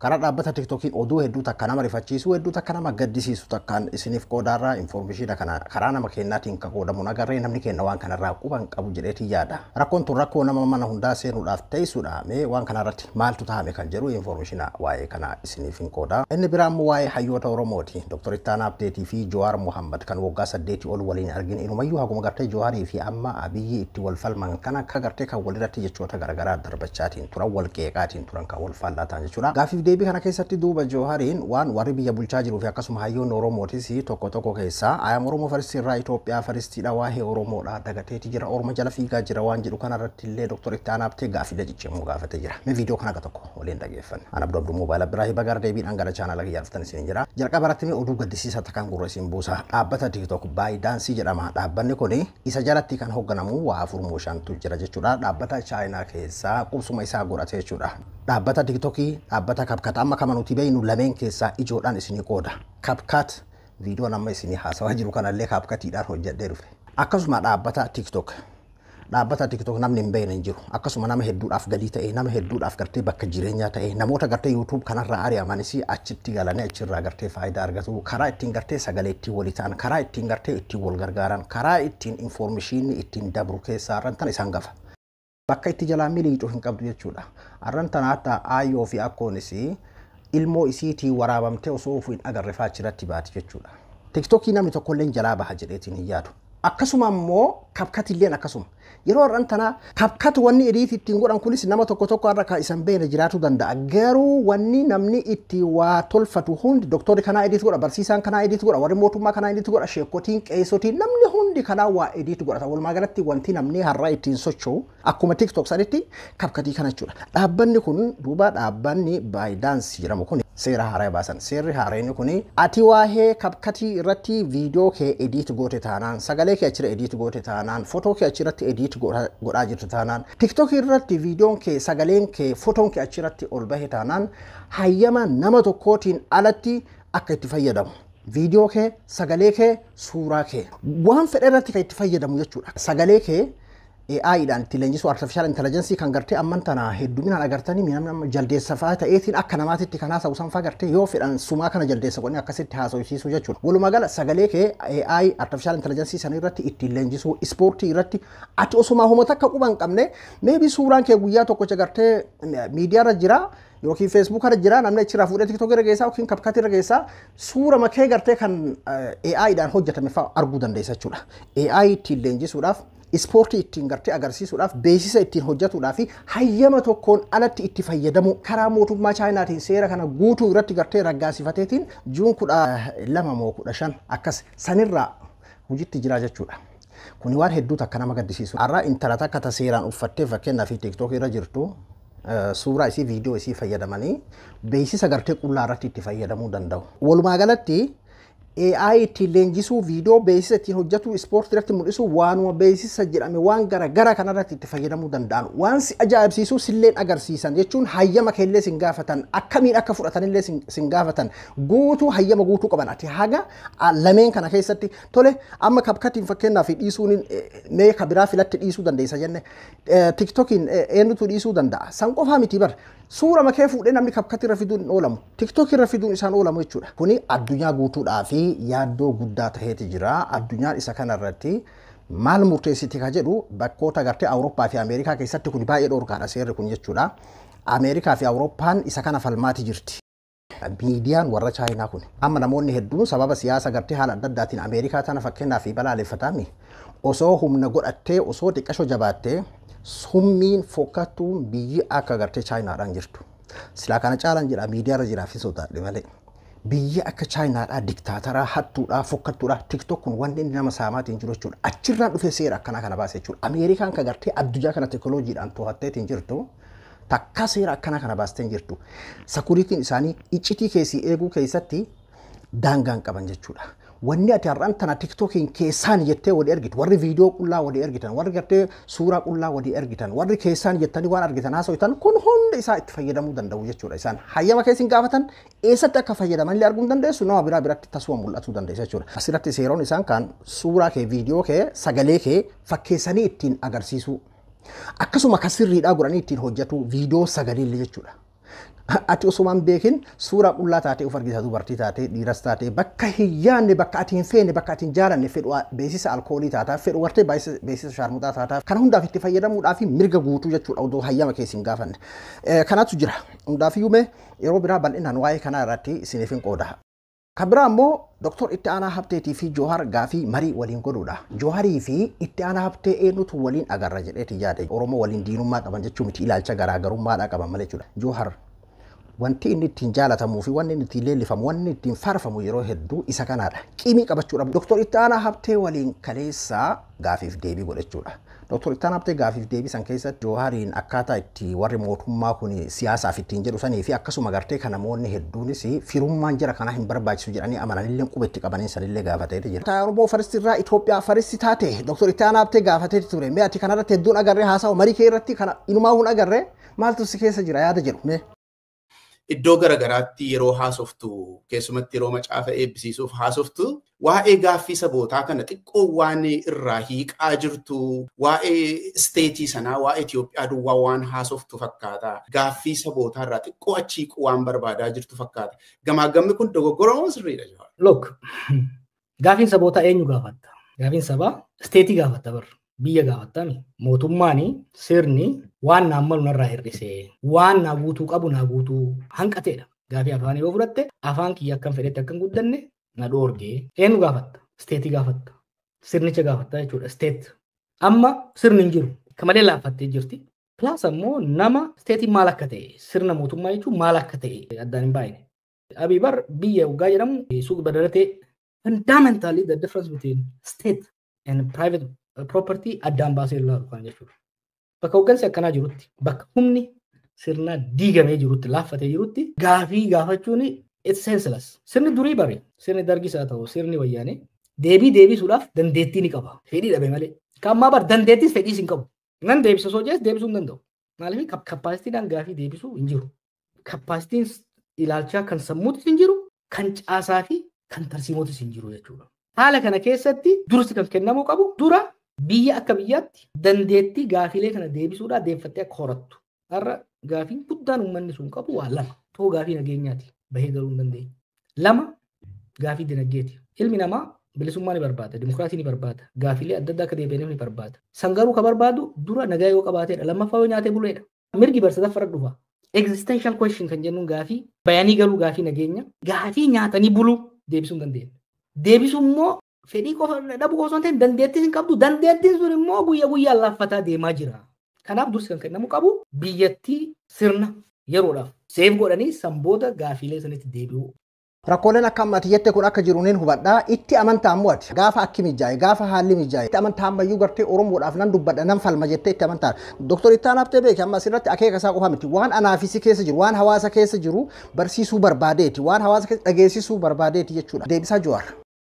Karaa dhaabbata TikTokiin oduu hedduu takka nama rifachiisu, hedduu takka nama gaddisiisu takkaan isiniif qoodaarraa information kana karaa nama kennaatiin kan qoodamu agarree namni kenna waan kanarraa quban qabu jedheetii yaada. Rakkoon tun rakkoo nama mana hundaa seenuudhaaf teessudha. Mee waan kanarratti maaltu tahame kan jedhu information waa'ee kana isiniif hin qooda. Inni biraa immoo waa'ee hayyoota Oromooti. Dr. Ittaanaa Abdeetii fi Jawaar Muhammad kan waggaa 8 ol waliin argin inumayyuu haguma gartee Jawaarii fi amma Abiyyi itti wal falman kan akka gartee kan walirratti jechoota garaagaraa darbachaatiin turan, wal qeeqaatiin turan, kan wal faallaataan jechuudha. Gaafiif deebii kana keessatti duuba Jawaariin waan warri biyya bulchaa jiruu fi akkasuma hayyoonni Oromootis tokko tokko keessaa ayam Oromoo first irraa Itoophiyaa firstiidha, waa'ee Oromoodha dagateeti jira, Oroma jala fiigaa jira waan jedhu kanarratti illee Dr. Ittaanaa Abtee gaafilee ciccimoo gaafatee jira. Mee viidiyoo kana akka tokko waliin dhageeffanna. Ana Abduu Abduu Moobaayil Abdiraahi Bagaar deebiidhaan gara chaanala kiyyaa dhuftan isin jira. Jalqaba irratti mee oduu gaddisiisaa takkaan gurra isin buusa. Dhaabbata TikTok ByteDance jedhama. Dhaabbanni kun isa jalatti kan hoogganamu waa afur moo shantu jira jechuudha. Dhaabbata Chaayinaa keessaa qubsuma isaa godhate jechuudha. Dhaabbata TikTokii, dhaabbata CapCut amma kama nuti beeknu lameen keessaa ijoodhaan isinii qooda. CapCut viidiyoon amma isinii haasawaa jiru kanallee CapCutiidhaan hojjedhee dhufe. Akkasuma dhaabbata TikTok. Dhaabbata TikTok namni hin beekne hin jiru. Akkasuma nama hedduudhaaf galii ta'e, nama hedduudhaaf gartee bakka jireenyaa ta'e, namoota gartee YouTube kanarraa ari'amanis achitti galanii achirraa gartee faayidaa argatu. Karaa ittiin gartee sagalee ittiin walii ta'an, karaa ittiin gartee ittiin wal gargaaran, karaa ittiin information ittiin dabru keessaa arran tan isaan gafa. Bakka itti jalaa miliixuu hin qabdu jechuudha. Arran tana hatta aayyoo fi akkoonis ilmoo isiitii waraabamtee osoo ofii hin agarre fa'aa achirratti baati jechuudha. TikTokii namni tokkollee jalaa baha jedheetiin hin yaadu. Akkasuma immoo CapCutilleen akkasuma. Yeroo har'an tana CapCut wanni edit ittiin godhan kunis nama tokko tokko har'a kan isan beekne jiraachuu danda'a. Garuu wanni namni itti waa tolfatu hundi doktorri kanaa edit godha, barsiisaan kanaa edit godha, warri mootummaa kanaa edit godha, sheekotiin, qeessotiin, namni hundi kanaa waa edit godhata. Walumaa galatti wanti namni har'a ittiin socho'u akkuma TikTok sanitti CapCutii kana jechuudha. Dhaabbanni kun duuba dhaabbanni ByteDance jedhamu kun seera haaraa baasan. Seerri haaraan kun ati waa'ee CapCutii irratti viidiyoo kee edit goote taanaan, sagalee kee achirra edit goote taanaan, footoo kee achirratti edit godhaa jirtu taanaan, TikTok irratti viidiyoon kee, sagaleen kee, footoon kee achirratti ol bahe taanaan, hayyama nama tokkootiin alatti akka itti fayyadamu. Viidiyoo kee, sagalee kee, suuraa kee waan fedhe irratti kan itti fayyadamu jechuudha. Sagalee kee AI-dhaan itti leenjisuu, artificial intelligence kan gartee amman tana hedduminaan agartanii namni amma jaldeessa fa'aa ta'eetiin akka namaatitti kan haasa'u san fa'aa gartee yoo fedhan sumaa kana jaldeessa godhanii akkasitti haasa'isiisuu jechuudha. Walumaa gala sagalee kee AI artificial intelligence san irratti ittiin leenjisuu, ispoortii irratti ati osuma homa takka quba hin qabne maybe suuraan kee guyyaa tokkocha gartee miidiyaa irra jira yookiin Facebook irra jira, namni achirraa fuudhee TikTok irra geessaa yookiin CapCut irra geessaa, suura makee gartee kan AI-dhaan hojjetame fa'aa arguu dandeessa jechuudha. AI ittiin leenjisuudhaaf, ispoortii ittiin gartee agarsiisuudhaaf, beeksisa ittiin hojjetuudhaaf fi hayyama tokkoon alatti itti fayyadamu karaa mootummaa Chaayinaatiin seera kana guutuu irratti gartee raggaasifateetiin June 12 moo 15 akkas sanirraa hojiitti jira jechuudha. Kuni waan hedduu takka nama gaddisiisu. Har'a intala takka ta seeraan uffattee fakkeenyaaf TikTok irra jirtu suuraa isii, viidiyoo isii fayyadamanii beeksisa gartee qullaa irratti itti fayyadamuu danda'u. Walumaa galatti AI ittiin leenjisuu, viidiyoo beeksisa ittiin hojjetu, ispoortii irratti mul'isu, waanuma beeksisa jedhame waan gara gara kanarratti itti fayyadamuu danda'an. Waan si ajaa'ibsiisu silleen agarsiisan jechuun hayyama keellee sin gaafatan, akkamiin akka fudhatanillee sin gaafatan, guutuu hayyama guutuu qaban. Ati haga lameen kana keessatti tole amma CapCutiin fakkeenyaaf dhiisuun mee ka biraa filatti dhiisuu dandeessa jenne, TikTokiin eenyutu dhiisuu danda'a? San qofaa miti bar, suura makee fuudhee namni CapCut irra fiduun hin oolamu, TikTok irra fiduun isaan oolamu jechuudha. Kuni addunyaa guutuudhaa fi yaaddoo guddaa taheeti jira. Addunyaan isa kanarratti maal murteessiti ka jedhu bakkoota gartee Awurooppaa fi Ameerikaa keessatti kun baay'ee dhorkaadha seerri kun jechuudha. Ameerikaa fi Awurooppaan isa kana falmaati jirti. Miidiyaan warra Chaayinaa kun amma namoonni hedduun sababa siyaasa gartee haala adda addaatiin Ameerikaa tana fakkeenyaaf fi balaaleffatami, osoo humna godhattee, osoo xiqqasho jabaattee, summiin fokkattuun biyyi akka gartee Chaayinaadhaan jirtu. Silaa kana caalaan jedha miidiyaarra jiraaf hin sodaadhe malee. Biyyi akka Chaayinaadhaa diktaataraa, hattuudhaa, fokkattuudhaa, TikTok kun wanni inni nama saamaatiin jiru jechuudha. Achirraan dhufee seera akkanaa kana baase jechuudha. Ameerikaan ka gartee addunyaa kana teekinooloojiidhaan to'atteetiin jirtu takka seera akkanaa kana baastee jirtu. Securityn isaanii iccitii keessii eeguu keessatti daangaan qaban jechuudha. Wanni ati har'aan tana TikTokiin keessaan jettee walii ergitu, warri viidiyoo qullaa walii ergitan, warri gartee suuraa qullaa walii ergitan, warri keessaan jettanii waan argitan haasoftan kun hundi isaa itti fayyadamuu danda'u jechuudha. Isaan hayyama keessin gaafatan, eessatti akka fayyadaman illee arguu hin dandeessu, nama biraa biratti tasuma mul'atuu dandeessa jechuudha. Asirratti seeroon isaan kan suuraa kee, viidiyoo kee, sagalee kee fakkeessanii ittiin agarsiisuu. Akkasuma kan sirriidhaa godhanii ittiin hojjetu viidiyoo sagalee illee jechuudha. Ati osuma hin beekin suuraa qullaa taatee of argita, dubartii taatee, dhiiras taatee, bakka hin yaadne, bakka ati hin feene, bakka ati hin jaalanne, fedhu beeksisa alkoolii taataa, fedhu gartee beeksisa shaarmuxaa taataa, kana hundaaf itti fayyadamuudhaaf mirga guutuu jechuudha odoo hayyama keessa hin gaafanne. Kanatu jira. Hundaafiyyuu mee yeroo biraa bal'inaan waa'ee kanaa irratti isiniif hin qooda. Kan biraa immoo Dr. Itti Aanaa Habteetii fi Joohar gaafii marii waliin godhuudha. Jooharii fi Itti Aanaa Habtee eenyutu waliin agarra jedheeti yaade. Oromoo waliin diinummaa qaban jechuu miti, ilaalcha garaagarummaadhaa qaban malee jechuudha. Joohar wanti inni ittiin jaalatamuu fi wanni inni ittiin leellifamu, wanni ittiin faarfamu yeroo hedduu isa kanaadha. Qimii qabachuudha. Dr. Itti Aanaa Habtee waliin kaleessaa gaafiif deebii godhachuudha. Dr. Itti Aanaa Habtee gaafiif deebii san keessatti Joohariin akkaataa itti warri mootummaa kun siyaasaaf ittiin jedhu sanii fi akkasuma gartee kan namoonni hedduunis firummaan jira kanaa hin barbaachisu jedhanii amananillee quba itti qabanii sanillee gaafateeti jira. Oromoo First irraa Itoophiyaa First taate Dr. Itti Aanaa Habtee gaafateeti ture. Mee ati kanarratti hedduun agarree haasawa marii kee irratti kana inumaa hun agarree maaltu si keessa jira yaada jedhu mee? Iddoo garagaraatti yeroo haasoftu, keessumatti yeroo macaafa eebbisiisuuf haasoftu, waa'ee gaaffii sabootaa kana xiqqoo waan irraa hiiqaa jirtu, waa'ee isteetii sanaa, waa'ee Itoophiyaa duwwaa waan haasoftu fakkaata. Gaaffii sabootaa irraa xiqqoo achi hiiquu waan barbaadaa jirtu fakkaata. Gamaagamni kun dogoggora moo sirriidha? Look, gaaffiin sabootaa eenyu gaafatta? Gaaffiin sabaa isteetii gaafatta bar. Biyya gaafattami. Mootummaan sirni waan naan malu narraa hir'isee, waan naa guutuu qabu naa guutuu hanqateedha. Gaafii afaanii yoo fudhatte, afaan kiyya akkam fedhetti akka hin guddanne na dhoorgee. Eenyu gaafatta? Isteetii gaafatta. Sirnicha gaafatta jechuudha. State. Amma sirni hin jiru. Akka malee laaffattee jirti. Plus ammoo nama isteetiin maal akka ta'e, sirna mootummaa jechuun maal akka ta'e addaan hin baay'ine. Abiy bar biyya waggaa jedhamu suuq badaratee fundamentally the difference between state and private property addaan baasee ilaalu kan jechuudha. Bakka hooggansi akkanaa jirutti, bakka humni sirna diigamee jirutti, laaffatee jirutti gaafii gaafachuun it's senseless. Sirni durii bare, sirni dargis haa ta'u, sirni wayyaanee deebii deebisuudhaaf dandeettii ni qaba. Fedhii dhabe malee. Kan ammaa bar dandeettiis fedhiis hin qabu. Nan deebisa osoo jees deebisuu hin danda'u. Maaliif kappaasitiidhaan gaafii deebisuu hin jiru. Kappaasitiin ilaalchaa kan sammuutis hin jiru, kan caasaa fi kan tarsiimootis hin jiru jechuudha. Haala kana keessatti dursi kan kennamuu qabu dura biyya akka biyyaatti dandeettii gaafiilee kana deebisuudhaa deeffattee akka horattu. Har'a gaafiin guddaan uummanni sun qabu waa lama. Tokko gaafii nageenyaati. Bahee galuu hin dandeenye. Lama gaafii dinagdeeti. Ilmi namaa bilisummaa ni barbaada, dimokiraasii ni barbaada, gaafiilee adda addaa akka deebi'aniif ni barbaada. San garuu ka barbaadu dura nagaa yoo qabaateedha. Lammaffaa yoo nyaatee buleedha. Mirgi bar sadaffaa dhufa. Existential question kan jennuun gaafii bayanii galuu, gaafii nageenya, gaafii nyaatanii buluu deebisuu hin dandeenye. Deebisuu immoo fedhii qofa dhabuu osoo hin ta'in dandeettis hin qabdu. Dandeettiin sun immoo guyyaa guyyaan laaffataa deemaa jira. Kanaaf dursi kan kennamu qabu biyyattii sirna yeroodhaaf seef godhanii sanboota gaafiilee sanitti deebi'uu. Rakkooleen akka ammaati jette kun akka jiru niin hubadhaa. Itti amantaa ammoo ati gaafa akki mijaa'e, gaafa haalli mijaa'e, itti amantaa ammayyuu gartee Oromoodhaaf nan dubbadha, nan falma jettee itti amantaa. Dr. Itti Aanaa Habtee beeki, amma asirratti akeeka isaa qofa miti, waan anaafisi keessa jiru, waan hawaasa keessa jiru barsiisuu barbaadeeti, waan hawaasa keessa dhageessisuu barbaadeeti jechuudha. Deebisaa Jawaar.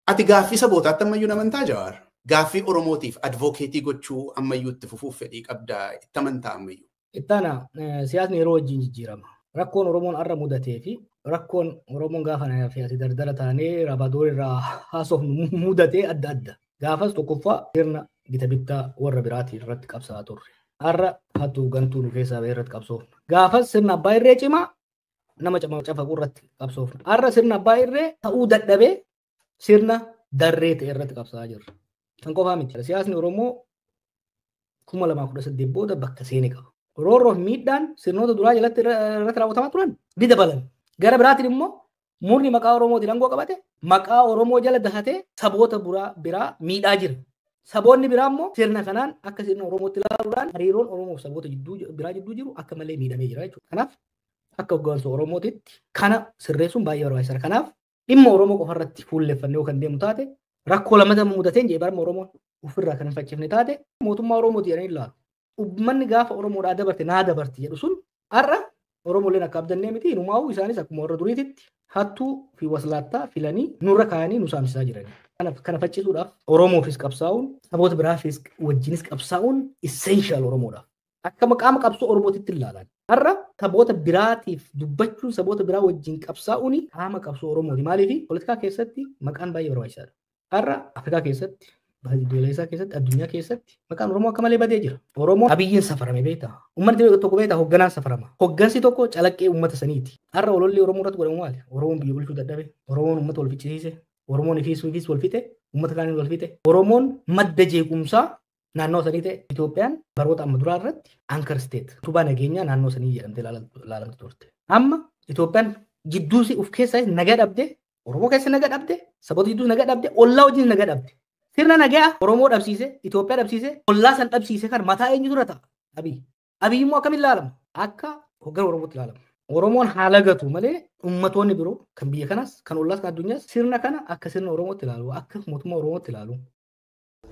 Ati gaaffii sabootaatti ammayyuu amantaa, Jawaar? Gaaffii Oromootiif advocacy gochuu ammayyuu itti fufuuf fedhii qabdaa, itti amantaa ammayyuu? Ittaana, siyaasni yeroo wajjin jijjiirama. Rakkoon Oromoon har'a mudatee fi rakkoon Oromoon gaafa fi ati dardara taanee rabadoor irraa haasofnu mudatee adda adda. Gaafas tokkoffaa sirna gita bittaa warra biraatiin irratti qabsaa'aa turre. Har'a hattuu gantuu nu keessaa bahee irratti qabsoofna. Gaafas sirna abbaa irree cimaa nama cafaquu irratti qabsoofna. Har'a sirna abbaa irree ta'uu dadhabee sirna darree ta'e irratti qabsaa'aa jirra. Kan qofaa miti. Siyaasni Oromoo 2018 booda bakka seene qaba. Roorroo fi miidhaan sirnoota duraa jalatti irratti raawwatamaa turan ni dabalan. Gara biraatiin immoo murni maqaa Oromootiin aangoo qabate maqaa Oromoo jala dahatee saboota biraa miidhaa jira. Saboonni biraa immoo sirna kanaan akka sirna Oromootti ilaaluudhaan hariiroon Oromoof saboota biraa jidduu jiru akka malee miidhamee jira jechuudha. Kanaaf akka hoggansa Oromootitti kana sirreessuun baay'ee barbaachisaadha. Kanaaf dhimma Oromoo qofarratti fuulleffannee yoo kan deemu taate, rakkoo lamata mudateen jee barma Oromoon ofirraa kan hin faccifne taate, mootummaa Oromooti jedhanii ilaalu. Uummanni gaafa Oromoodhaa dabarte naa dabarti jedhu sun har'a Oromooleen akka abdannee miti, inumaa'uu isaanis akkuma warra duriititti hattuu fi waslaattaa filanii nurra kaayanii nu saamsisaa jiran. Kana faccisuudhaaf Oromoofis qabsaa'uun, saboota biraafis wajjinis qabsaa'uun essential Oromoodhaaf. Akka qaama qabsoo Oromootitti ilaalan. Har'a saboota biraatiif dubbachuun, saboota biraa wajjin qabsaa'uun qaama qabsoo Oromooti. Maaliif? Poolitikaa keessatti maqaan baay'ee barbaachisaadha. Har'a Afrikaa keessatti Baha Giddugaleessaa keessatti, addunyaa keessatti maqaan Oromoo akka malee badee jira. Oromoon Abiyyiin safarame beektaa. Uummanni tokko beektaa hogganaan safarama. Hoggansi tokko calaqqee uummata saniiti. Har'a ololli Oromoo irratti godhamu maali? Oromoon biyya bulchuu dadhabe. Oromoon uummata wal ficcisiise. Oromoon ifiis ifiis wal fixe. Uummata kaaniin wal fixe. Oromoon madda jeequmsaa naannoo sanii ta'e. Itoophiyaan baroota amma duraa irratti anchor state, utubaa nageenyaa naannoo sanii jedhamtee ilaalamtu turte. Amma Itoophiyaan jidduu of keessaa nagaa dhabde, Oromoo keessa nagaa dhabde, saboota jidduu nagaa dhabde, ollaa wajjin nagaa dhabde. Sirna nagaa Oromoo dhabsiise, Itoophiyaa dhabsiise, ollaa san dhabsiise kan mataa eenyu dura ta'a? Abiy. Abiy immoo akkamiin ilaalama? Akka hoggana Oromootti ilaalama. Oromoon haala gatu malee ummatoonni biroo kan biyya kanaas, kan ollaas, kan addunyaas sirna kana akka sirna Oromootti ilaalu, akka mootummaa Oromootti ilaalu.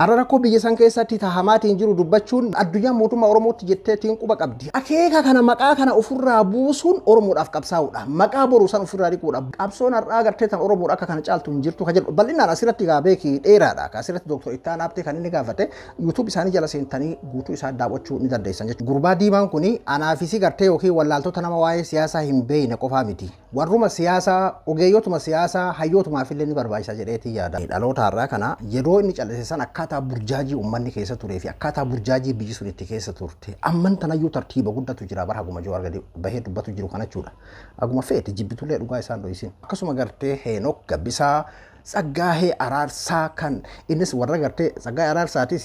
Har'a rakkoo biyya san keessatti tahamaatiin jiru dubbachuun addunyaan mootummaa Oromootti jetteetiin quba qabdi. Akeeka kana maqaa kana ofirraa buusuun Oromoodhaaf qabsaa'uudha. Maqaa boru san ofirraa dhiquudha. Qabsoon har'aa gartee tan Oromoodha akka kana caaltu hin jirtu kan jedhu. Bal'inaan asirratti gaa beeki dheeraadha. Asirratti Dooktor Ittaanaa Abtee kan inni gaafate YouTube isaanii jala seentanii guutuu isaa daawwachuu ni dandeessan jechuudha. Gurbaa diimaan kuni anaafisi gartee yookiin wallaaltota nama waa'ee siyaasaa hin beekne qofaa miti. Warruma siyaasaa, ogeeyyotuma siyaasaa, hayyootumaaf illee ni barbaachisa jedheetii yaada. Dhaloota har'aa kana yeroo inni callise san akkaataa burjaajii uummanni keessa turee fi akkaataa burjaajii biyyi sun itti keessa turte amman tanayyuu tartiiba guddatu jira bara haguma Jawaar gadi bahee dubbatu jiru kana jechuudha. Haguma feete jibbitullee dhugaa isaan dho'isin. Akkasuma gartee Heenok Gabbisaa, Tsaggaahee Araarsaa kan innis warra gartee Tsaggaahee Araarsaatis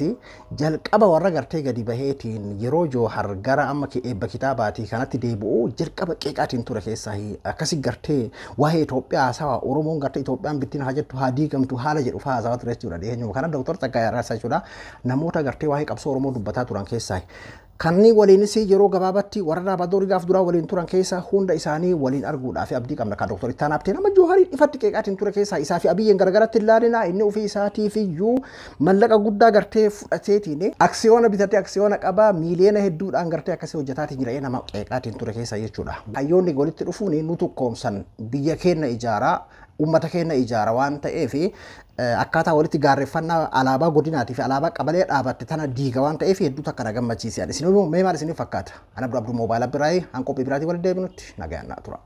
jalqaba warra gartee gadi baheetiin yeroo Joohar gara amma eebba kitaabaatii kanatti deebi'u jalqaba qeeqaatiin ture keessaa akkasi gartee waa'ee Itoophiyaa haasawaa Oromoon gartee Itoophiyaan bittiin haa jettu haa diigamtu haala jedhu fa'aa haasawaa ture jechuudha. Dhiyeenyuma kana Dooktor Tsaggaahee Araarsaa jechuudha namoota gartee waa'ee qabsoo Oromoo dubbataa turan keessaa. Kanneen waliinis yeroo gabaabatti warra Raabadoorii gaaf duraa waliin turan keessa hunda isaanii waliin arguudhaaf abdii qabna. Kan Dooktor Ittaanaa Abtee nama Joohariin ifatti qeeqaatiin ture keessaa isaa fi Abiyyiin garagaratti ilaalina inni ofii isaatiif iyyuu mallaqa guddaa gartee fudhateetiin aksiyoona bitatee aksiyoona qabaa miiliyoona hedduudhaan gartee akkasii hojjetaatiin jira nama qeeqaatiin ture keessa jechuudha. Hayyoonni walitti dhufuun nu tokkoomsan biyya keenya ijaaraa uummata keenya ijaara waan ta'eef akkaataa walitti gaarreeffannaa alaabaa godinaatii fi alaabaa qabalee dhaabatte tana diiga waan ta'eef hedduu takka na gammachiise. Isin immoo mee maal isiniif fakkaata? Ana Abduu Abduu Moobaayil Biraayii hanqophii biraatii walitti deebinutti nagayaan naa tura.